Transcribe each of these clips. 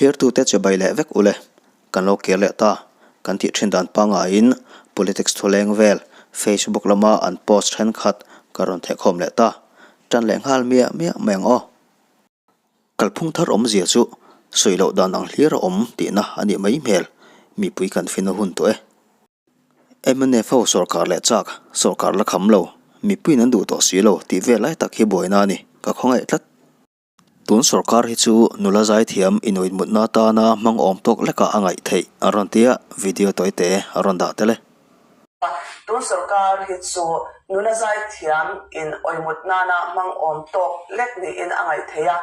Thlirtute chibai leh vek ule, kan lo kir leh ta. Kan tih thin dan pangaiin politics thuleng vel Facebook lama an post thenkhat ka rawn thehkhawm leh ta. Tan leh nghal miah miah mai ang aw. Kalphung thar awmzia chu sawi loh dan ang hlir a awm tihna a nih mai hmel, mipui kan fin a hun tawh e. Mnf ho sawrkar leh chak, sawrkar la kham lo, mipuiin an duh tawh si lo tih vel lai tak hi buaina a ni, ka khawngaih tlat. Tun sawrkar hi chu nula zaithiam inuit mutna atana hmang awm tawk lekah a ngaih theih a rawn tia video tawite a rawn dah tel e. Tun sawrkar hi chu nula zaithiam in awimut nana hmang awm tawk lek niin a ngaih theih a.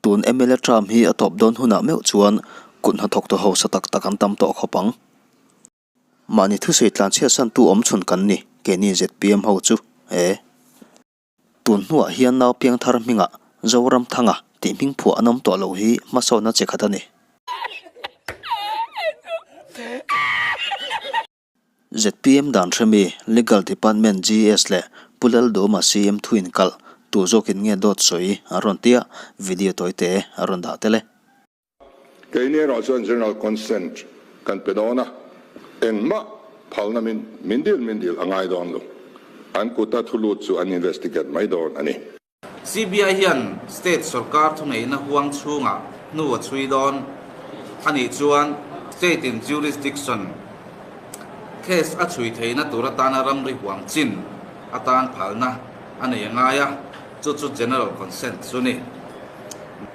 Tun mla term hi a tawp dawn hunah meuh chuan kut hnathawktu hausa tak tak an tam tawh khawp ang. Mahni thusawi tlanchhiatsantu awmchhun kan ni, keini zpm ho chu e. Tun hnuah hian nau piangthar hmingah Zoramthanga tih hming phuah an awm tawh loh hi hmasawnna che khat a ni. Zpm dan hremi Legal Department GS leh Pu Laldawma CM thu inkalh tu zawkin nge dawt sawi a rawn tia video tawite a rawn dah tel e. Keini erawh chuan General Consent kan pe dawn a, engmah phalna min min dil min dil a ngai dawn lo. An kuta thu lut chu an investigate mai dawn a ni. CBI hian state sorkar thuneihna huang chhungah hnu a chhui dawn a nih chuan state in jurisdiction case a chhui theihna tur atana ramri huang chin atan phalna a nei a ngai a. Chu chu General Consent chu ni.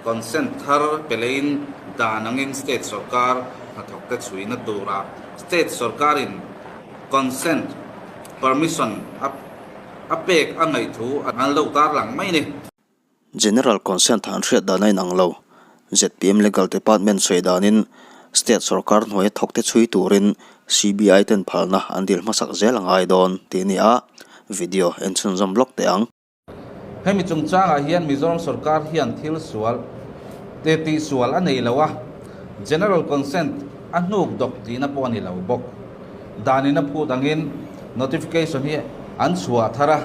Consent thar pe leiin dan angin State sorkar hnathawkte chhuina turah State sorkarin Consent, Permission, a a pek a ngaih thu an lo tarlang mai ni. General Consent an hriat dan a inang lo. Zpm Legal Department sawi danin State sorkar hnuaia thawkte chhui turin CBI ten phalna an dil hmasak zel a ngai dawn tih a ni a, video en chhunzawm lawk teh ang. Hemi chungchangah hian Mizoram sorkar hian thil sual te tihsual a nei lo a, General Consent a hnuk dawk tihna pawh a ni lo bawk. Danin a phut angin notification hi an chhuah thar a,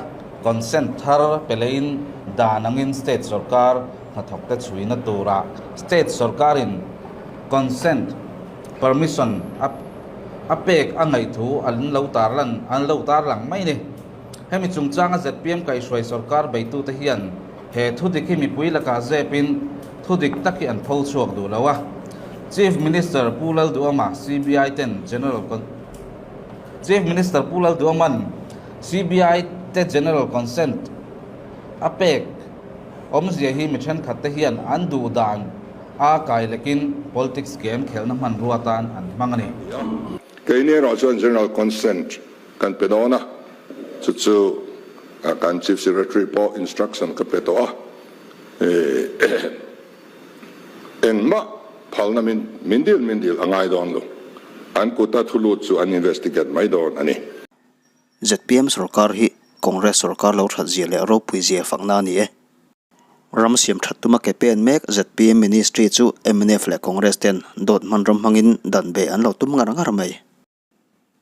consent thar pe leiin dan angin state sorkar hnathawkte chhuina turah state sorkarin consent permission a pek a ngaih thu an lo tarlan an lo tarlang mai a ni. Hemi chungchanga zpm kaihhruai sorkar beitute hian he thudik hi mipui lakah zepin thudik tak hi an pho chhuak duh lo a. Chief Minister Pu Lalduhama CBI ten General Chief Minister Pu Lalduhama'n CBI te General Consent a pek awmzia hi mi thenkhat te hian an duh dan a kai lekin politics game khelhna hmanrua atan an hmang a ni. Keini erawh chuan General Consent Kan pe dawn a, chu chu kan Chief Secretary pawh instruction ka pe tawh a, engmah phalna min min dil min dil a ngai dawn lo, an kuta thu lut chu an investigate mai dawn a ni. Zpm sorkar hi Congress sorkar lo that zia leh ropui zia fakna a ni e. Ram siam that tuma ke pen mek zpm ministry chu mnf leh Congress ten dawt hmanraw hmangin dan beh an lo tum ngar ngar mai.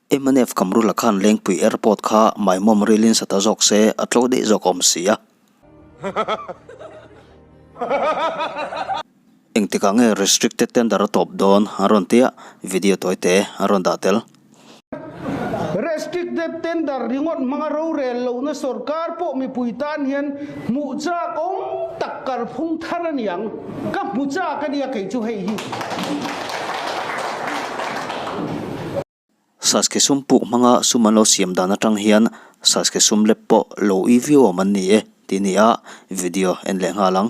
Mnf Kamrula khan Lengpui Airport kha maimawm rilin sa ta zawk se a tlo daih zawk awm si a. Engtikah nge restricted tender a tawp dawn a rawn tia video tawite a rawn dah tel. Restricted tender ringawt hmanga rorel lohna sorkar pawh mipui tan hian hmuh chak awm tak kalphung thar a ni ang. Ka hmu chak a nia kei chu hei hi. Saske sum puk hmanga sum an lo siam dan atang hian Saske sum lep pawh lo i viau awm an ni e tih ni a, video en leh nghal ang.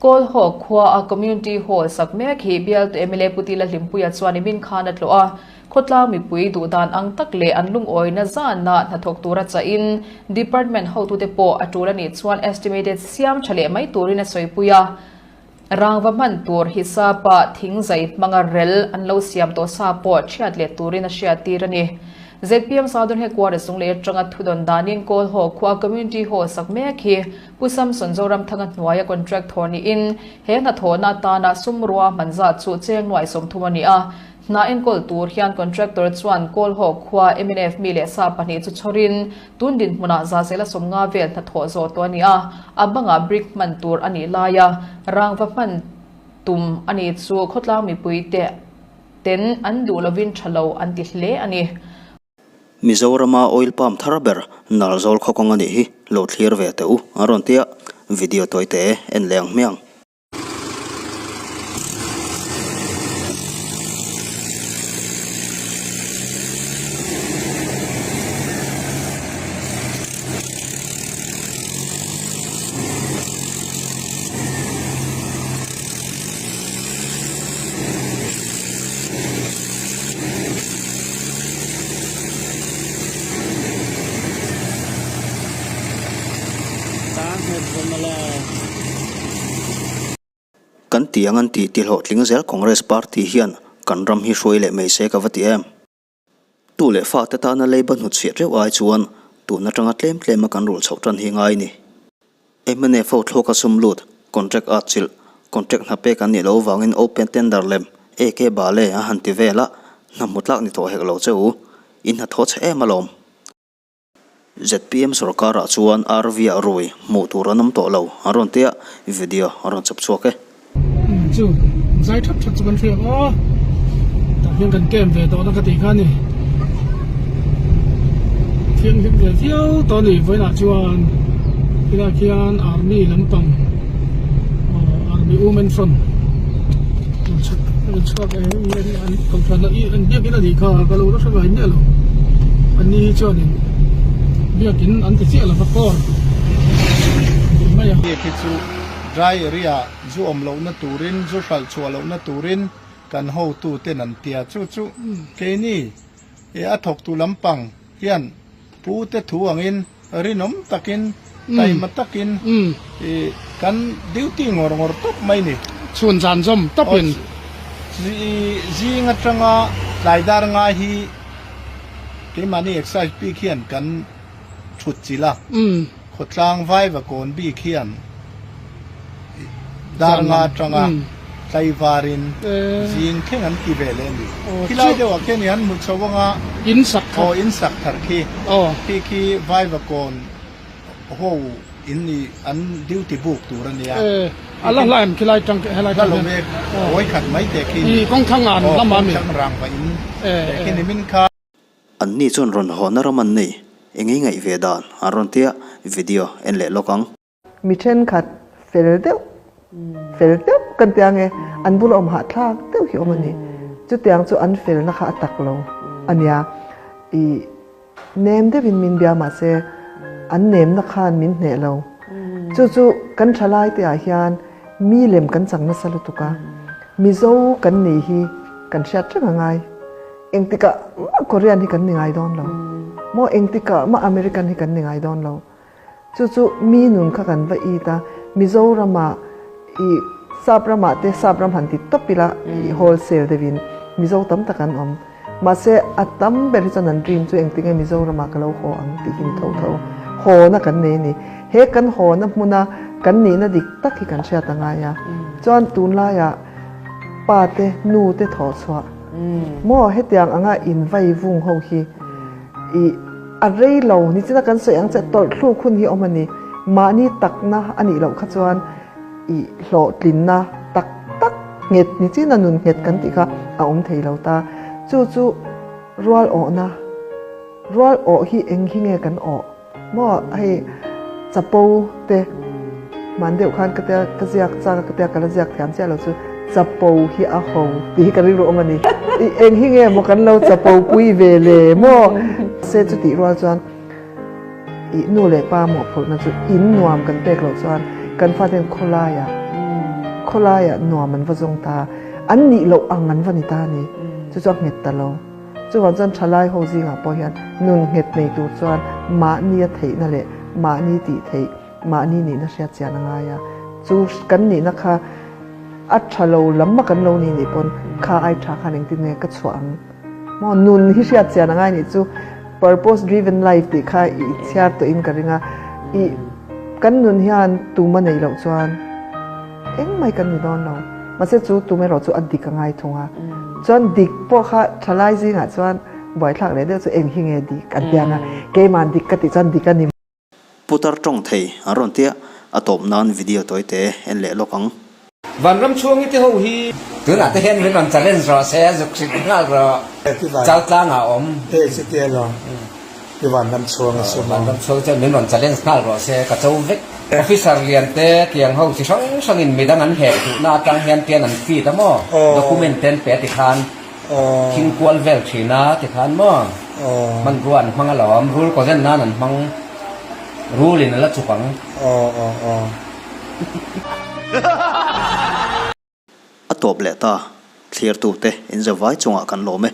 Kawlhawk khua a Community Hall sak mek hi bialtu mla Pu Tila Hlimpuia chuan i min khan a tlawh a, khawtlang mipui duhdan ang tak leh an lungawina zana hnathawk tura chahin Department hotute pawh a tul a nih chuan estimated siam tha leh mai turin a sawipui a. Rangva hman tur hisapa thing zai hmanga rel an lo siam tawh sa pawh thiat leh turin a hriattir a ni. Zpm Southern Headquarters chung leh atanga thudawn danin Kawlhaw khua Community Hall sak mek hi Pu Samson Zoramthanga hnuaia contract thawh niin he hnathawhna atana sum rua hman zat chu cheng nuai 30 a ni a. Hna enkawl tur hian contractor chuan Kawlhawk khua mnf mi leh sa pahnih chu chhawrin tun dinhmunah zahzela 50 vel hnathawh zawh tawh a ni a, a bangah brick hman tur a nih laia rangva hman tum a ni chu khawtlang mipuite ten an duh lovin tha lo an ti hle a ni. Mizorama oil palm thar ber Nalzawl khaw kawng a nih hi lo thlir ve teh u a rawn ti a, video tawi te en leh ang hmiang. Kan ti ang an tih ti hlawhtling zel Congress party hian kan ram hi hruai leh mai se ka va ti em. Tu leh fate tana leiba hnutchhiah teuh ai chuan tun atanga tlem tlema kan rulh chhoh tan hi ngai ni. Mnf ho thlawk a sum lut, contract at chilh, contract hna pek an nih loh vangin open tender lem AK Bale a han ti vel a, hna hmu tlak ni tawh hek lo che u, in hnathawh chhe em alawm. Zpm sorkarah chuan RV-ah rui hmuh tur an awm tawh lo, a rawn ti a, video a rawn chawp chhuak e. Chu zai that that chu kan hria aw, tah hian kan camp ve tawhna ka tih kha a ni, thianghlim ve viau tawh a ni vawiinah chuan helaiah khian army lampang aw army women front rawn chhuak e. Kohhran i an biakin a nih kha ka lo la hre ngai miah lo. Anni hi chuanin biakin an ti chiah lova kawr tih mai a. Biak hi chu dry area zu awm lohna turin, zu hralh chhuah lohna turin kan hotuten an tia. Chu chu keini a thawktu lampang hian Pu te thu angin rinawm takin, taima takin kan duty ngawr ngawr tawp mai ni. Chhun zan zawm tawpin. Zing atanga tlai dar ngai hi keimahni excise bik hian kan thut chilh a. Khawtlang vaiva kawn bik hian dar nga atanga tlaivarin zing thleng an ti ve leh a ni. Khilai deuhah khian i han hmu chho anga aw in sak thar khi khi khi vaiva kawn ho in ni an duty buk tur a nia. Hla lo ve kawikhat mai teh khi ni. Aw kawngthlang rangva in teh khi ni min kha. An ni chuan rawn haw na ram an nei, eng ei ngaih ve dan an rawn tia video en leh lawk ang. Mi thenkhat fel deuh, fel deuh kan tia nge, an bula awm hahthlak deuh hi awm a ni. Chutiang chu an felna kha a tak lo a nia. I nem deuhin min bia mahse an nemna khan min hneh lo. Chu chu kan thalai te ah hian mi lem kan chang nasa lutuk a, Mizo kan nih hi kan hriat reng a ngai. Engtikah mah Korean hi kan ni ngai dawn lo maw? Engtikah mah American hi kan ni ngai dawn lo. Chu chu mi nun kha kan va it a, Mizoramah i Sap ramah te Sap ram han ti tawp ila i wholesale deuhin Mizo tam tak an awm. Mahse a tam ber hi chuan an dream chu engtinge Mizoramah ka lo haw ang tih hi ni tho tho. Hawna kan nei a ni. He kan hawna hmuna kan nihna dik tak hi kan hriat a ngai a. Chuan tunlaiah pa te nu te thawh chhuah Maw hetiang anga in vai vung ho hi i a rei lo ni china kan sawi ang che tawlh thluk hun hi awm a ni. Mahni takna a nih loh kha chuan i hlawhtlinna tak tak nghet ni china nun nghet kan tih kha a awm thei lo ta. Chu chu rual awhna rual awh hi eng hi nge kan awh? Maw hei chapo te hman deuh khan ka tia ka ziak chak a ka tia ka la ziak thiam chiah lo chu chapo hi a ho tih hi ka rilru awm a ni. I eng hi nge maw kan lo chapo pui ve le maw? Se chutih rual chuan i nu leh pa mawhphurhna chu in nuam kan pek loh chuan kan faten khawlaiah khawlaiah nuam an va zawng ta an nih loh ang an va ni ta a ni. Chu chu a nghet ta lo. Chuvang chuan thalai ho zingah pawh hian nun nghet nei tur chuan mahni a theihna leh mahni tih theih, mahni nihna hriat chian a ngai a. Chu kan nihna kha a tha lo lam a kan lo nih nih pawn kha ai tha khan engtin nge ka chhuah ang maw? Nun hi hriat chian a ngai nih chu purpose driven life tih kha i chhiar tawhin ka ring a. I kan nun hian tum a neih loh chuan. Engmai kan ni dawn lo. Mahse chu tum erawh chu a dik a ngai thung a. Chuan dik pawh kha thalai zingah chuan buaithlak leh deuh chu eng hi nge dik an ti ang a, keimah dik ka tih chuan dik a ni. Putar tawng thei an rawn tia, a tawp nan video tawi te en leh lawk ang. Vanram chhuangi te ho hi. Tunah te hian min rawn challenge rawh se, zuk hrilh nghal rawh. Chaltlang ah awm. Hei chutia lo, i Vanram chhuang a sum a. Vanram chhuang chuan min rawn challenge nghal rawh se, ka cho vek. Officer lian te tiang ho chi hrang hrangin midang an heh duhna atang hian tian an feed a maw? Document te an pe a tikhan. Thing kual vel thin a tikhan maw? Hmanrua an hmang alawm, rul kawzen nan an hmang. Rul in a la chuk ang. A tawp leh ta, thlirtute in zavai chungah kan lawm e.